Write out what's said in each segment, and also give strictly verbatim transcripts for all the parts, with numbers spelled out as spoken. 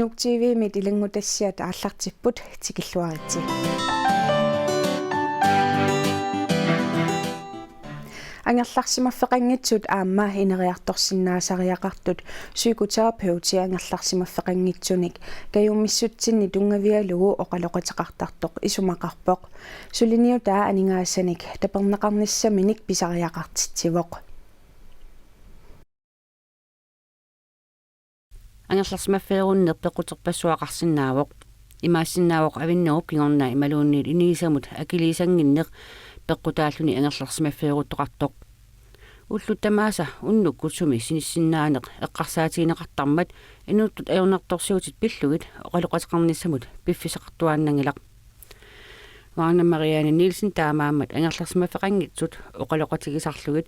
Nuuk T V-mit ilanngutassiat aallartipput, tikilluaritsi. Angerlarsimaffeqanngitsut aamma ineriartorsinnaasariaqartut psykoterapeuti angerlarsimaffeqanngitsunik kajumissutsinni tunngavigalugu oqaloqateqartartoq isumaqarpoq. Suliniutaa aningaasanik taperneqarnissaminik pisariaqartitsivoq. Angerlarsimaffeerunneq peqquterpassuaqarsinnaavoq. Imaassinnaavoq Avinnerup kingorna imaluunniit inigisamut akiliisannginneq peqqutaalluni angerlarsimaffeeruttoqartoq. Ullut tamaasa unnukkut sumi sinissinnaaneq eqqarsaatigineqartarmat inuttut ajornartorsiutit pillugit oqaloqateqarnissamut piffissaqartuaannanngilaq. Wagner Marianne Nielsen taamaammat angerlarsimaffeqanngitsut oqaloqatigisarlugit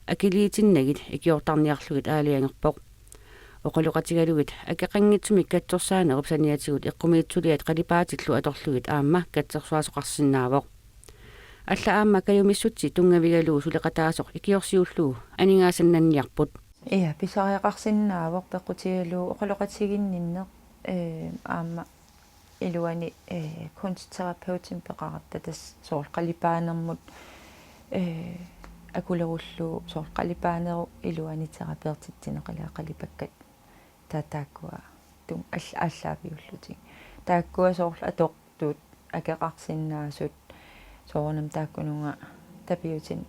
akiliitinnagit ikiortarniarlugit aalajangerpoq. Oqaloqatigalugit akeqanngitsumik katsorsaanerup saniatigut eqqumiitsuliat qalipaatillu atorlugit aamma katsorsuaasoqarsinnaavoq. Alla aamma kajumissutsit tunngavigalugu suleqataasoq ikiorsiullugu aningaasannanniarput. Ia, pisariaqarsinnaavoq peqqutigalugu oqaloqatiginninneq, ee, aamma iluani, ee, kunstterapeutimi peqaratta tassa soorlu qalipaanermut, ee, akulerullugu soorlu qalipaanerup iluani terapeutitsineq ilaa qalipakkat taava taakkua tun-, all-, aallaaviullutik. Taakkua soorlu atortut akeqarsinnaasut soorunami taakkununnga tapiutinik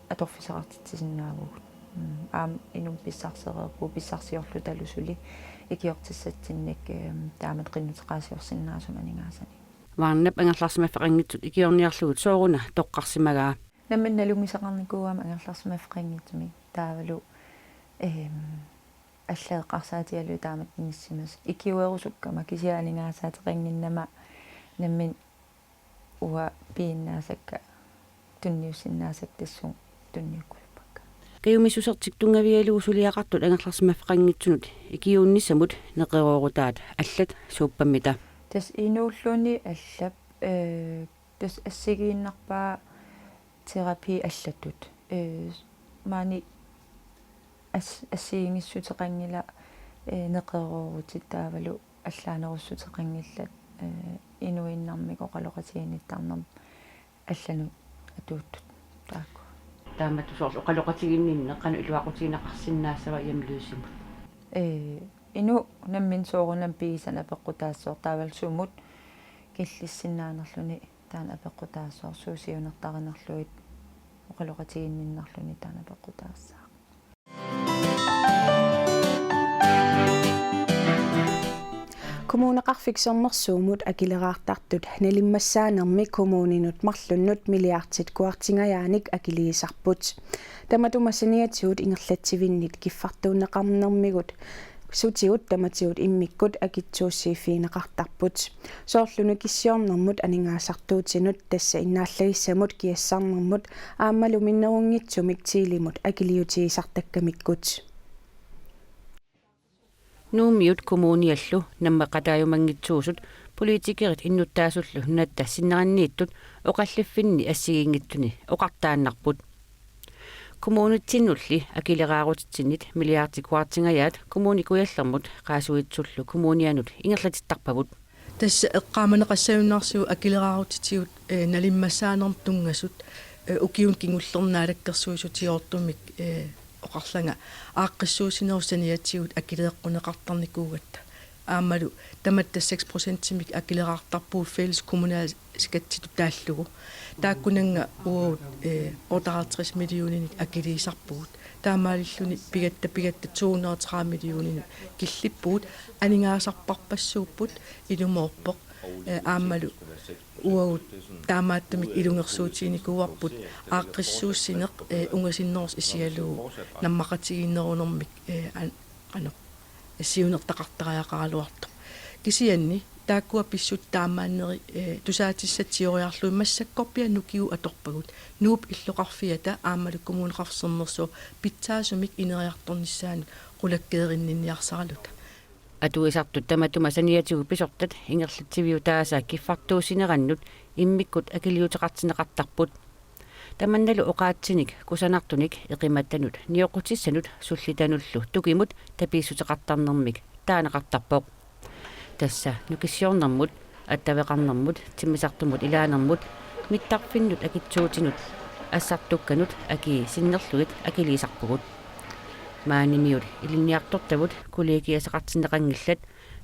atorfissaqartitsisinnaavugut. Mm, aamma inummut pissarsereerpugut pissarsiorlutalu suli ikiortissatsinnik, eem, taamatut qinnuteqaasiorsinnaasumik aningaasanik. Wagnerip angerlarsimaffeqanngitsut ikiorniarlugit sooruna toqqarsimagaa? Nammineq nalunngisaqarnikuugama angerlarsimaffeqanngitsumik taavalu, eem, alla eqqarsaatigalugit taamatut inissimasut. Ikiuerusukkama kisianni aningaasaateqannginnama nammineq uanga piginnaasakka tunniussinnaasakka tassunga tunniukkusuppakka. Kajumissusertik tunngavigalugu suliaqartut angerlarsimaffeqanngitsunut ikiuunnissamut neqeroorutaat allat suuppammita? Tassa inuulluni allap, ee, tassa assigiinnarpaa terapi allatut. Ee, maani as-, assigiinngissuteqanngilaq, ee, neqeroorutit taavalu allaanerussuteqanngillat, ee, inuinnarmik oqaloqatiginnittarnermik allanut atuuttut taakku. Taamatut soorlu oqaloqatiginninneq qanoq iluaqutigineqarsinnaassava hjemløsimut? Ee, inuk nammineq soorunami pigisani apeqqutaassaaq taavalu sumut killissinnaanerluni taanna apeqqutaassaaq, suut siunertarinerlugit oqaloqatiginninnerluni taanna apeqqutaassaaq. Kommuneqarfik Sermersuumut akileraartartut nalimmassaanermi kommuninut marlunnut milliardit kuartingajaanik akiliisarput. Tamatuma saniatigut ingerlatsivinnit kiffartuunneqarnermigut sutigut tamatigut immikkut akitsuussiiffigineqartarput. Soorlu nukissiornermut aningaasartuutinut, tassa innaallagissamut, kiassarnermut aammalu minnerunngitsumik Telemut akiliutigisartakkamikkut. Nuummiut kommuniallu nammeqataajumanngitsuusut politikerit innuttaasullu nunatta sinneranniittut oqalliffinni assigiinngitsuni oqartaannarput. Kommunitsinnulli akileraarutitsinnit milliardit kuartingajaat Kommune Kujallermut Qaasuitsullu kommunianut ingerlatittarpavut. Tassa eqqaamaneqassajunnaarsiuk akileraarutitigut, ee, nalimmassaanermut tunngasut, ee, ukiuni kingullerni naalakkersuisutigoortumik, ee, oqarlanga aaqqissuussinerup saniatigut akileeqquneqartarnikuugatta. Aammalu tamatta seks procentimik akileraartarpugut fælles kommunalskattitut taallugu. Taakkunannga uagut, ee, otteoghalvtreds millioninik akiliisarpugut. Taamaalilluni pigatta pigatta to hundrede og tredive millioninik killippugut, aningaasarparpassuupput, ilumoorpoq, ee, aammalu uagut taamaattumik ilungersuutiginikuuarput aaqqissuussineq, ee, ungasinnerusoq isigalugu nammaqatigiinnerunermik, ee, an-, qanoq siunertaqartariaqaraluartoq. Kisianni taakkua pissutsit taamaanneri, ee, tusaatissatsioriarlugit massakkorpiaq nukigut atorpagut. Nuup illoqarfiata aammalu Kommuneqarfik Sermersuup pitsaasumik ineriartornissaanut qulakkeerinninniarsaraluta. Atuisartut tamatuma saniatigut pisortat ingerlatsiviutaasa kiffartuussinerannut immikkut akiliuteqartinneqartarput. Tamannalu oqaatsinik kusanartunik eqimattanut nioqqutissanut sullitanullu tukimut tapiissuteqartarnermik taaneqartarpoq. Tassa nukissiornermut, attaveqarnermut, timmisartumut ilaanermut, mittarfinnut akitsuutinut, assartukkanut akii sinnerlugit akiliisarpugut. Maanimiut ilinniartortavut kollegiassaqartinneqanngillat,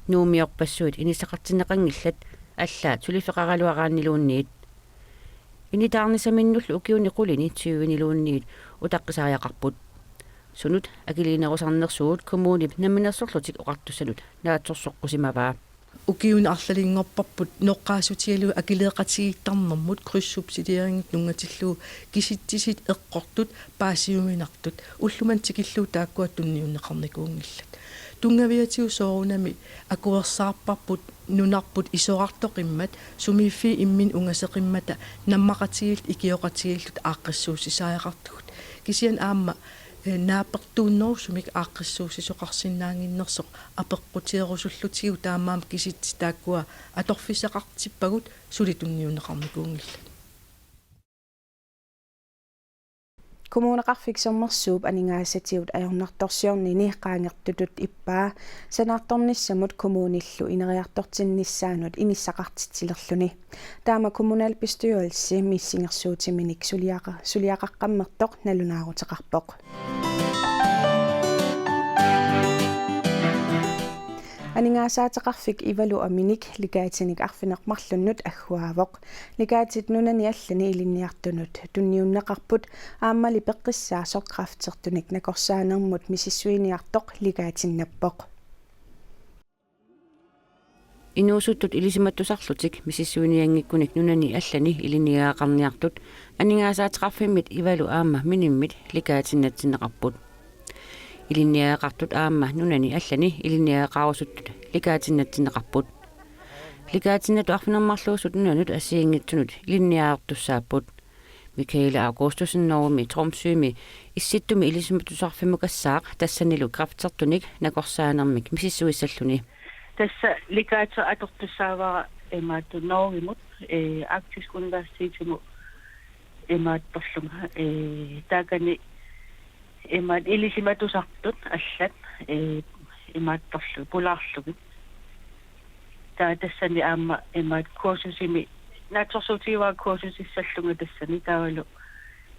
Nuummiorpassuit inissaqartinneqanngillat, allaat suliffeqaraluaraanniluunniit. Initaarnissaminnullu ukiuni qulini tyveniluunniit utaqqisariaqarput. Sunut akiliinerusarnersugut kommunip namminersorlutik oqartussanut naatsorsoqqusimavaa. Ukiuni arlalinngorparput noqqaassutigalugit akileeqatigiittarnermut krydssubsidiering nunngatillugu kisitsisit eqqortut paasiuminartut ullumimut tikillugu taakkua tunniunneqarnikuunngillat. Tunngaviatigut soorunami akuersaarparput nunarput isorartoqimmat sumiiffiit imminnut ungaseqimmata nammaqatigiilluta ikioqatigiilluta aaqqissuussisariaqartugut. Kisianni aamma, eh, naapertuunnerusumik aaqqissuussisoqarsinnaannginnersoq apeqqutierusullutigu taamaammat kisitsit taakkua atorfissaqartippagut suli tunniunneqarnikuunngillat. Kommuneqarfik Sermersuup aningaasatigut ajornartorsiornini qaangertutut ippaa sanaartornissamut kommunillu ineriartortinnissaanut inissaqartitsilerluni. Taama kommunalbestyrelsi missingersuutiminik suliaqa-, suliaqaqqammertoq nalunaaruteqarpoq. Aningaasaateqarfik Ivalu aminik ligaatinik arfineq-marlunnut agguaavoq. Ligaatit nunani allani ilinniartunut tunniunneqarput aammali peqqissaasoq kræftertunik nakorsaanermut misissuiniartoq ligaatinnappoq. Inuusuttut ilisimatusarlutik misissuinianngikkunik nunani allani ilinniagaqarniartut aningaasaateqarfimmit Ivalu aamma Minimmit ligaatinnatsinneqarput. Ilinniagaqartut aamma nunani allani ilinniagaqarusuttut ligaatinnatsinneqarput. Ligaatinnatut arfineq-marluusut nunanut assigiinngitsunut ilinniartussaapput. Michaela Augustussen Norgemi Tromsømi Issittumi ilisimatusarfimmukassaaq tassanilu kræftertunik nakorsaanermik misissuissalluni. Tassa ligaatit atortussaavara imaattoq Norgemut, eh, Arktisk Universitetimut imaattorlunga, eh, taakani imaattoq ilisimatusartut allat, eh, imaattorlugit pulaarlugit. Taava tassani aamma imaattoq kursusimi naatsorsuutigivara kursusissallunga tassani taavalu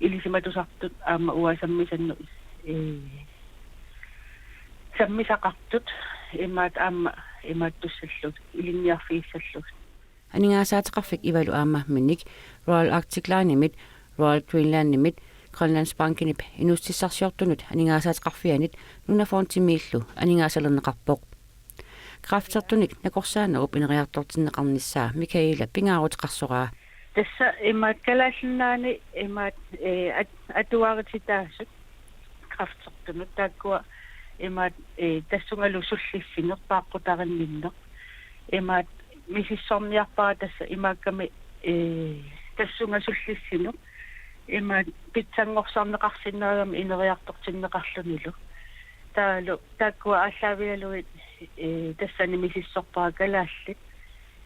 ilisimatusartut aamma uanga sammisannut, eh, sammisaqartut imaattoq aamma imaattussallugit ilinniarfigissallugit. Aningaasaateqarfik Ivalu aamma Minik Royal Arctic Linimit, Royal Greenlandimit, Grønlandsbankenip inuussutissarsiortunut aningaasaateqarfianit NunaFondimiillu aningaasalerneqarpoq. Kræftertunik nakorsaanerup ineriartortinneqarnissaa Michaela pingaaruteqarsoraa. Tassa imaattoq Kalaallit Nunaanni imaattoq, eh, at-, atuarititaasut kræftertunut taakkua imaattoq, eh, tassungalu sullissineq paaqqutarinninneq. Imaattoq misissorniarpara tassa imaakkami, eh, tassunga sullissineq. Imaattoq pitsanngorsarneqarsinnaagami ineriartortinneqarlunilu. Taavalu taakkua aallaavigalugit, eh, tassani misissorpara kalaallit,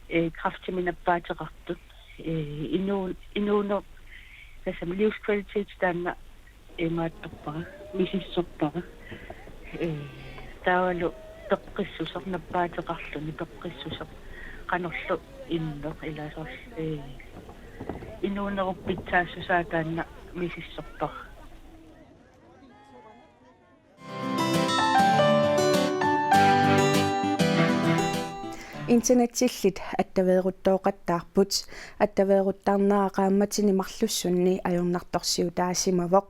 eh, kræftimik nappaateqartut, eh, inuu-, inuunerup tassami livskvalitet taanna imaattorpara, misissorpara. Eh, taavalu peqqissuseq nappaateqarluni, peqqissuseq qanorlu inneq ilaa soorlu, eh, inuunerup pitsaassusaa taanna misissorpara. Internetsillit attaveeruttooqattaarput. Attaveeruttarnera qaammatini marlussunni ajornartorsiutaasimavoq.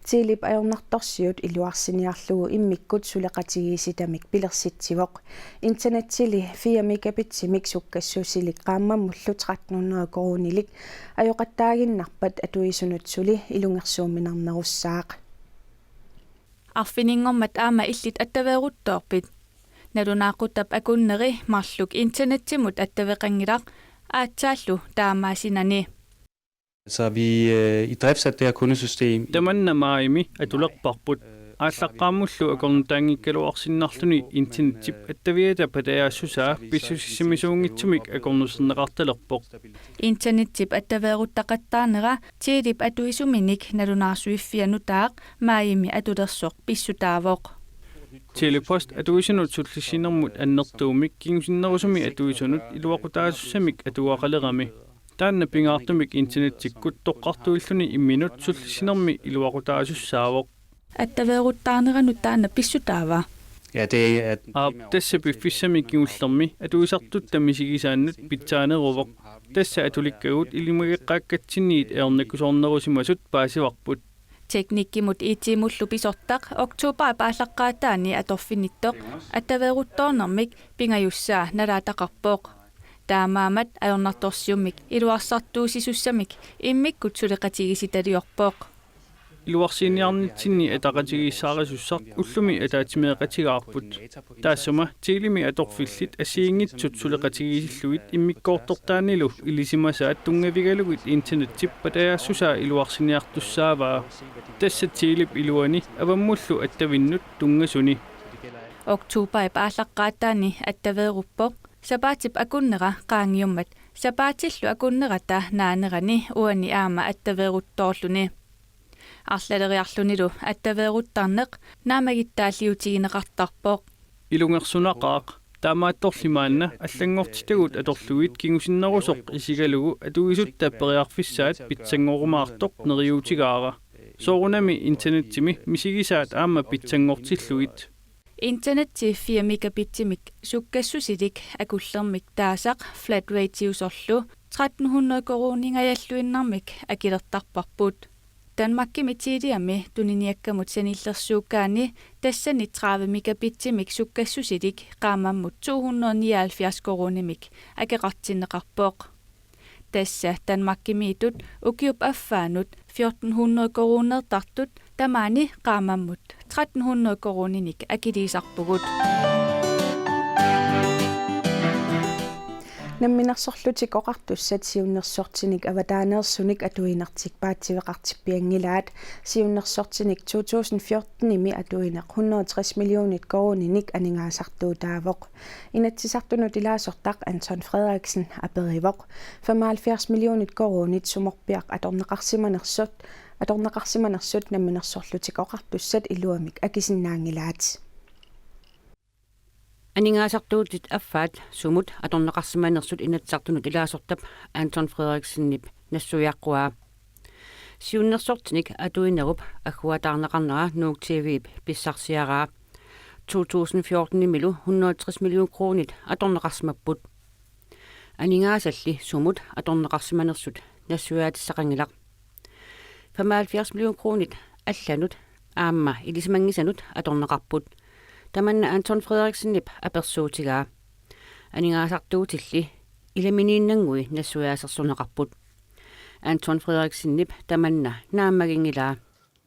Telep ajornartorsiut iluarsiniarlugu immikkut suleqatigiissitamik pilersitsivoq. Internetsili fire megabitsimik sukkassusilik qaammammullu tretten hundrede koruunilik ajoqattaaginnarpat atuisunut suli ilungersuumminarnerussaaq. Arfininngormat aamma illit attaveeruttoorpit? Nalunaaquttap akunneri marluk internetsimut attaveqanngilaq, aatsaallu taamaasinani. Så vi øh, idriftsatte det her kundesystem. Tamanna maajimi atulerparput. Aallaqqaammullu akornutaanngikkaluarsinnarluni internetip attaviata patajaassusaa pissusissimisuunngitsumik akornuserneqartalerpoq. Internetip attaveeruttaqattaarnera Telep atuisuminik nalunaarsuiffia nutaaq maajimi atulersoq pissutaavoq. Tele-Post atuisunut sullissinermut annertuumik kingusinnerusumik atuisunut iluaqutaasussamik atugaqalerami. Taanna pingaartumik internetsikkut toqqartuilluni imminut sullissinermi iluaqutaasussaavoq. Attaveeruttaarneranut taanna pissutaava? Ja, det er, at Aap, tassa piffissami kingullermi atuisartutta misigisaannut pitsaaneruvoq. Tassa atulikkagut ilimageqqaakkatsinniit ajornakusoornerusimasut paasivarput. Teknikkimut I T-mullu pisortaq oktobarip aallaqqaataani atorfinittoq attaveeruttoornermik pingajussaa nalaataqarpoq. Taamaammat ajornartorsiummik iluarsartuussisussamik immikkut suleqatigiissitaliorpoq. Iluarsiiniarnitsinni ataqatigiissaarisussaq ullumi ataatsimeeqatigaarput. Taassuma Telemi atorfillit assigiinngitsut suleqatigiissillugit immikkoortortaannilu ilisimasaat tunngavigalugit internettip patajaassusaa iluarsiniartussaavaa. Tassa Telep iluani avammullu attavinnut tunngasuni. Oktobarip aallaqqaataani attaveeruppoq. Sapaatip akunnera qaangiummat sapaatillu akunnerata naanerani uani aamma attaveeruttoorluni. Arlaleriarlunilu attaveeruttarneq naammagittaalliutigineqartarpoq. Ilungersunaqaaq, taamaattorli maanna allanngortitagut atorlugit kingusinnerusoq isigalugu atuisutta periarfissaat pitsanngorumaartoq neriuutigaara. Soorunami internettimi misigisaat aamma pitsanngortillugit. Internetti fire megabitsimik sukkassusilik akullermik taasaq flat rate-iusorlu tretten hundrede koruuningajalluinnarmik akilertarparput. Danmarkimi Teliami tuniniakkamut sanillersuukkaani tassani tredive megabitsimik sukkassusilik qaammammut to hundrede nioghalvfjerds koruunimik akeqartinneqarpoq. Tassa Danmarkimiittut ukiup affaanut fjorten hundrede koruunertartut tamaani qaammammut tretten hundrede koruuninik akiliisarpugut. Namminersorlutik Oqartussat siunnersortinik avataaneersunik atuinertik paatsiveqartippianngilaat. Siunnersortinik to tusind fjortenimi atuineq hundrede tres millionit koruuninik aningaasartuutaavoq. Inatsisartunut ilaasortaq Anton Frederiksen aperivoq femoghalvfjerds millionit koruunit sumorpiaq atorneqarsimanersut, atorneqarsimanersut Namminersorlutik Oqartussat iluamik akisinnaanngilaat. Aningaasartuutit affaat sumut atorneqarsimanersut Inatsisartunut ilaasortap Anton Frederiksenip nassuiaqquaa. Siunnersortinik atuinerup agguataarneqarnera Nuuk T V-p pissarsiaraa. To tusind fjortenimilu hundrede tres million koruunit atorneqarsimapput. Aningaasalli sumut atorneqarsimanersut nassuiaatissaqanngilaq. Femoghalvfjerds million koruunit allanut aamma ilisimanngisanut atorneqarput. Tamanna Anton Frederiksenip apersuutigaa. Aningaasartuutilli ilaminiinnanngui nassuiaasersorneqarput. Anton Frederiksenip tamanna naammaginngilaa.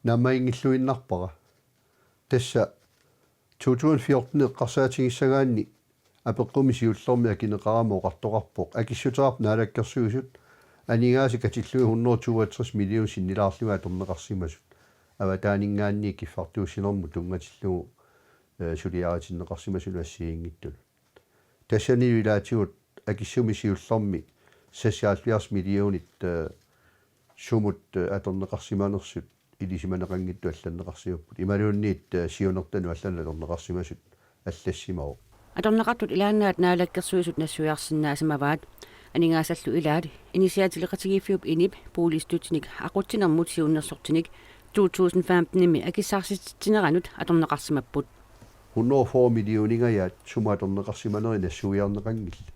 Naammaginngilluinnarpara. Tassa to tusind fjorten eqqarsaatigissagaanni apeqqumi siullermi akineqarama oqartoqarpoq akissuteqarpoq Naalakkersuisut aningaasat katillugit hundrede toogtres million sinnilaarlugit atorneqarsimasut avataaninngaanniit kiffartuussinermut tunngatillugu, eh, suliaritinneqarsimasunut assigiinngitsunut. Tassanilu ilaatigut akissumi siullermi seksoghalvfjerds millionit, eh, sumut, eh, atorneqarsimanersut ilisimaneqanngitsut allanneqarsimapput. Imaluunniit, eh, siunertanut allanut atorneqarsimasut allassimavoq. Atorneqartut ilaannaat Naalakkersuisut nassuiarsinnaasimavaat. Aningaasallu ilaat inissiaatileqatigiiffiup inip puljestøttinik aqutsinermut siunnersortinik to tusind femtenimi akissaarsititsineranut atorneqarsimapput. Hundrede og fyrre millioningajaat sumut atorneqarsimaneri nassuiarneqanngillat.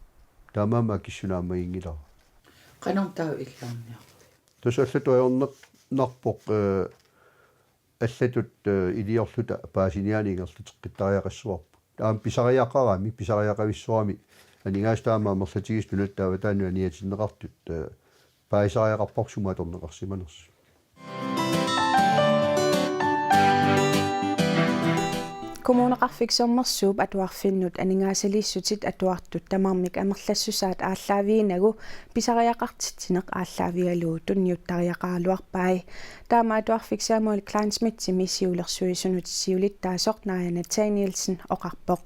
Taamaammat akissut naammaginngilara. Qanoq taava illaarniarli? Tassa allatut ajornarpoq, eh, allatut, eh, iliorluta paasiniaaneq ingerlateqqittariaqassavarput. Aamma pisariaqarami, pisariaqavissorami aningaasat taama amerlatigisut nunatta avataanut aniatinneqartut, eh, paasisariaqarparput sumut atorneqarsimanersut. Kommuneqarfik Sermersuup atuarfinnut aningaasaliissutit atuartut tamarmik amerlassusaat aallaaviginagu pisariaqartitsineq aallaavigalugu tunniuttariaqaraluarpai. Taama atuarfik Samuel Kleinschmidtimi siulersuisunut siulittaasoq Naaja Nathanielsen oqarpoq.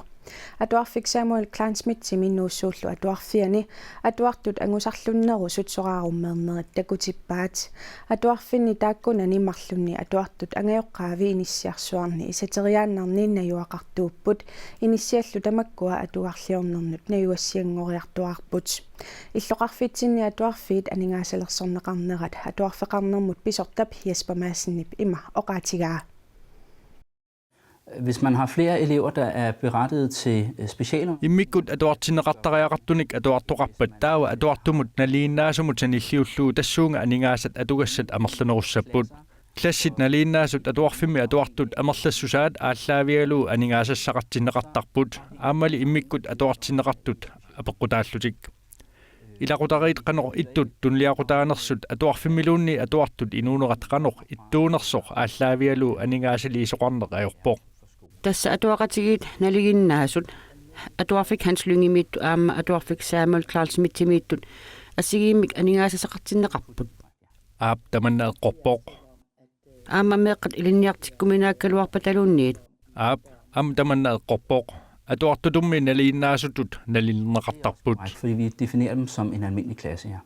Atuarfik Samuel Kleinschmidtimi Nuussuullu Atuarfiani atuartut angusarlunnerusut soraarummeernerit takutippaat. Atuarfinni taakkunani marlunni atuartut angajoqqaavi inissiarsuarni isateriaannarni najugaqartuupput. Inissiallu tamakkua atugarliornernut najugassianngoriartuaarput. Illoqarfitsinni atuarfiit aningaasalersorneqarnerat atuarfeqarnermut pisortap Jesper Madsenip ima oqaatigaa. Hvis man har flere elever, der er berettiget til øh, specialundervisning, Immikkut atuartinneqartariaqartunik atuartoqarpat taava atuartumut nalinginnaasumut sanilliullugu tassuunga aningaasat atugassat amerlanerussapput. Klassit nalinginnaasut atuarfimmi atuartut amerlassusaat aallaavigalugu aningaasassaqartinneqartarput, aammali immikkut atuartinneqartut apeqqutaallutik. Ilaqutariit qanoq ittut tunuliaqutaanersut atuarfimmiluunniit atuartut inuunerat qanoq ittuunersoq aallaavigalugu aningaasaliisoqarneq ajorpoq. Tassa atuaqatigiit nalinginnaasut, atuarfik Hans Lyngemiittut aamma atuarfik Samuel Kleinschmidtimiittut assigiimmik aningaasassaqartinneqarput. Aap, tamanna eqqorpoq. Aamma meeqqat ilinniartikkuminaakkaluarpataluunniit. Aap, aamma tamanna eqqorpoq. Atuartutummi nalinginnaasutut nalilerneqartarput. Fordi vi definerer dem som en almindelig klasse, ja.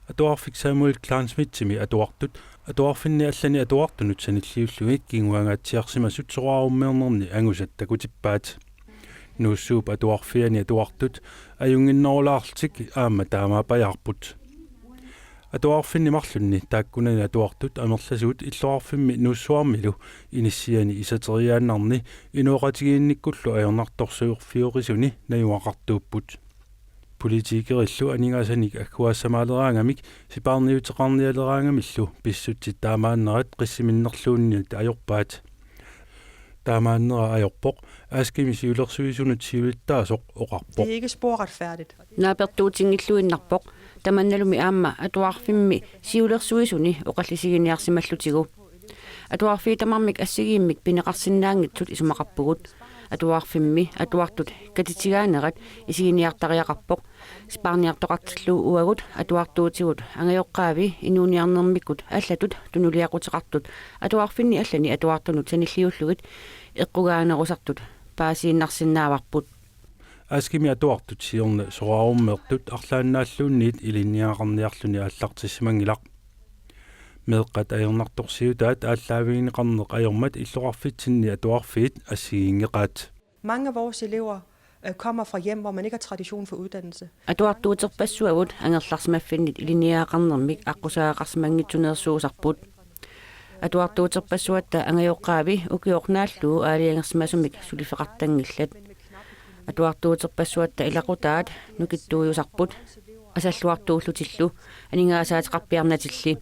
Atuarfik Samuel Kleinschmidtimi atuartut atuarfinni allani atuartunut sanilliullugit kinguangaatsiarsimasut soraarummeernerni angusat takutippaat. Nuussuup Atuarfiani atuartut ajunnginnerulaarlutik aamma taamaappajaarput. Atuarfinni marlunni taakkunani atuartut amerlasuut illoqarfimmi Nuussuarmilu inissiani isateriaannarni inooqatigiinnikkullu ajornartorsiorfiurisuni najugaqartuupput. Politikerillu aningaasanik agguaassamaaleraangamik sipaarniuteqarnialeraangamillu pissutsit taamaannerat qissiminnerluunniit ajorpaat. Taamaannera ajorpoq Askimi siulersuisunut siulittaasoq oqarpoq. Det er ikke sporretfærdigt. Naapertuutinngilluinnarpoq, tamannalumi aamma atuarfimmi siulersuisuni oqallisiginiarsimallutigu. Atuarfiit tamarmik assigiimmik pineqarsinnaanngitsut isumaqarpugut. Atuarfimmi atuartut katitigaanerat isiginiartariaqarpoq. Sipaarniartoqartillugu uagut atuartuutigut angajoqqaavi inuuniarnermikkut allatut tunuliaquteqartut atuarfinni allani atuartunut sanilliullugit eqqugaanerusartut paasiinnarsinnaavarput. Askimi atuartut siorna soraarummeertut arlaannaalluunniit ilinniagaqarniarluni aallartissimanngilaq. Meeqqat ajornartorsiutaat aallaavigineqarneq ajormat illoqarfitsinni atuarfiit assigiinngeqaat. Mange af vores elever øh, kommer fra hjem, hvor man ikke har tradition for uddannelse. Atuartuuterpassuagut angerlarsimaffinnit ilinniagaqarnermik aqqusagaqarsimanngitsuneersuusarput. Atuartuuterpassuatta angajoqqaavi ukioq naallugu aalajangersimasumik suliffeqartanngillat. Atuartuuterpassuatta ilaqutaat nukittuujusarput asalluartuullutillu aningaasaateqarpiarnatilli.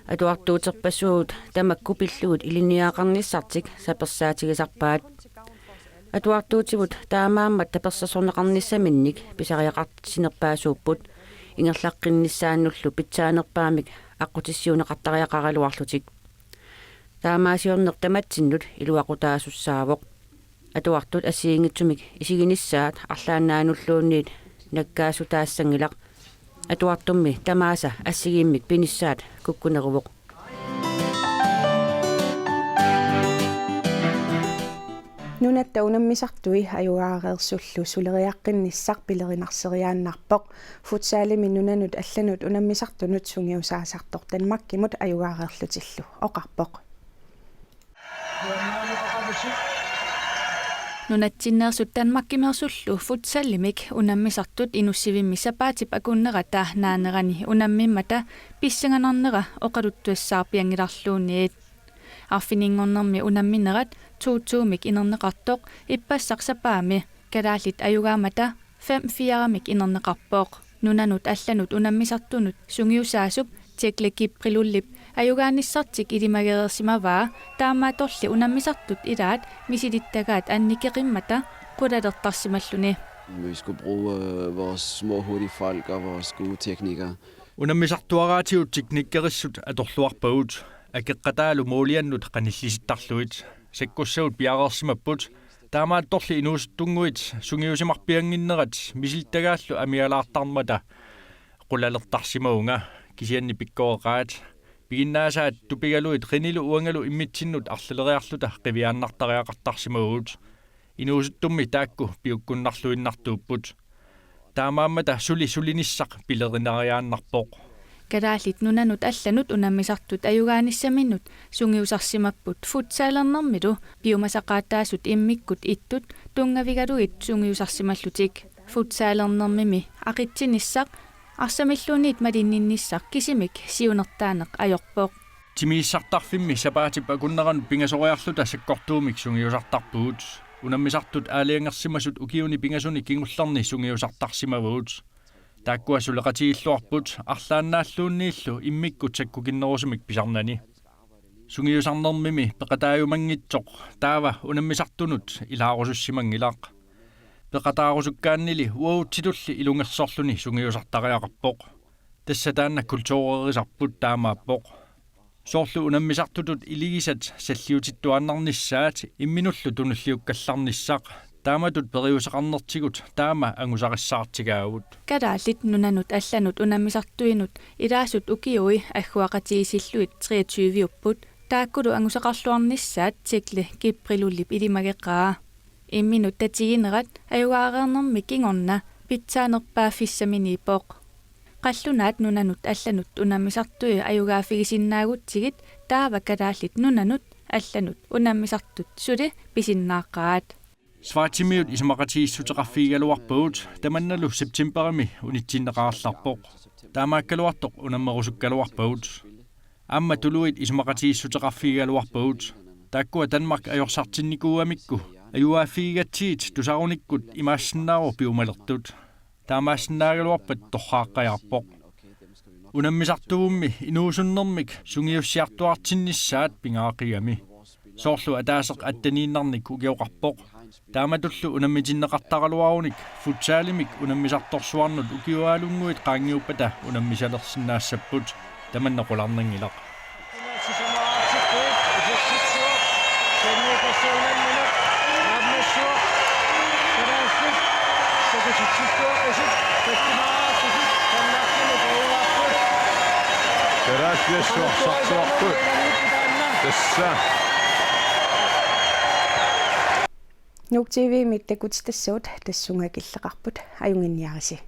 Atuartuuterpassuagut tamakku pillugit ilinniagaqarnissartik sapersaatigisarpaat. Atuartuutivut taamaammat tapersersorneqarnissaminnik pisariaqartitsinerpaasuupput, ingerlaqqinnissaannullu pitsaanerpaamik aqqutissiuunneqartariaqaraluarlutik. Taamaasiorneq tamatsinnut iluaqutaasussaavoq. Atuartut assigiinngitsumik isiginissaat arlaannaanulluunniit nakkaassutaassanngilaq. Atuartummi tamaasa assigiimmik pinissaat kukkuneruvoq. Nunatta unammisartui ajugaareersullu suleriaqqinnissaq pilerinarsiinnarpoq. Futsalimi nunanut allanut unammisartunut sungiusaasartoq Danmarkimut ajugaareerlutillu oqarpoq. Nunatsinneersut Danmarkimeersullu futsalimik unammisartut inussivimmi sapaatip akunnerata naanerani unammimmata pissanganarnera oqaluttuassaarpianngilarluunniit. Arfininngornermi unamminerat to-to-mik inerneqartoq ippassaq sapaammi kalaallit ajugaammata fem-fire-mik inerneqarpoq. Nunanut allanut unammisartunut sungiusaasup Tekle Kiprilullip ajugaanissartik ilimagereersimavaa, taamaattorli unammisartut ilaat misilittagaat annikerimmata qulalertarsimalluni. Vi skulle bruge øh, vores små hurtige folk og vores gode teknikere. Unammisartuaraatigut teknikkerissut atorluarpagut, akeqqataalu måliannut qanillisittarlugit. Sakkussagut piareersimapput, taamaattorli inuusuttunnguit sungiusimarpiannginnerat misilittagaallu amialaartarmata qulalertarsimavunga, kisianni pikkoreqaat. Piginnaasaat tupigalugit qinilu uangalu immitsinnut arlaleriarluta qiviaannartariaqartarsimavugut. Inuusuttummi taakku piukkunnarluinnartuupput. Taamaammata suli sulinissaq pilerineriaannarpoq. Kalaallit Nunanut allanut unammisartut ajugaanissaminut sungiusarsimapput futsalernermilu piumasaqaataasut immikkut ittut tunngavigalugit sungiusarsimallutik. Futsalernermimi aqitsinissaq arsamilluunniit malinninnissaq kisimik siunertaaneq ajorpoq. Timiissartarfimmi sapaatip akunneranut pingasoriarluta sakkortuumik sungiusartarpugut. Unammisartut aalajangersimasut ukiuni pingasuni kingullerni sungiusartarsimavagut. Taakkua suleqatigilluarput arlaannaalluunniillu immikkut sakkukinnerusumik pisarnani. Sungiusarnermimi peqataajumanngitsoq taava unammisartunut ilaarusussimanngilaq. Peqataarusukkaannili uagutsitulli ilungersorluni sungiusartariaqarpoq. Tassa taanna kulturerisarput taamaappoq. Soorlu unammisartutut iligisat salliutittuaannarnissaat imminullu tunulliukkallarnissaq taamatut periuseqarnertigut taama angusarissaartigaagut. Kalaallit Nunanut allanut unammisartuinut ilaasut ukiui agguaqatigiissillugit treogtyve-upput, taakkulu angusaqarluarnissaat Tekle Kiprilullip ilimageqaa. Imminut tatiginerat ajugaareernermi kingorna pitsaanerpaaffissaminiippoq. Qallunaat Nunanut allanut unammisartui ajugaaffigisinnaagutsigu taava Kalaallit Nunanut allanut unammisartut suli pisinnaaqqaat. Schweizimiut isumaqatigiissuteqarfigigaluarpagut, tamannalu septemberimi unitsinneqarallarpoq. Taamaakkaluartoq unammerusukkaluarpagut. Aamma tuluit isumaqatigiissuteqarfigigaluarpagut. Taakkua Danmark ajorsartinnikuugamikku ajugaaffigigatsigit tusarunikkut imaassinnaavoq piumalertut. Taamaassinnaagaluarpat torraaqqajaarpoq. Unammisartuummi inuusunnermik sungiussiartuartinnissaat pingaaqigami. Soorlu ataaseq atteniinnarnik ukioqarpoq. Taamatullu unammitinneqartaraluarunik futsalimik unammisartorsuarnut ukiuaalunnguit qaangiuppata unammisalersinnaassapput. Tamanna qularnanngilaq. Kalaallit Nuuk T V-miit tassaapput. Nuuk T V-miit takutitassavut tassunga killeqarput, ajunnginniarisi.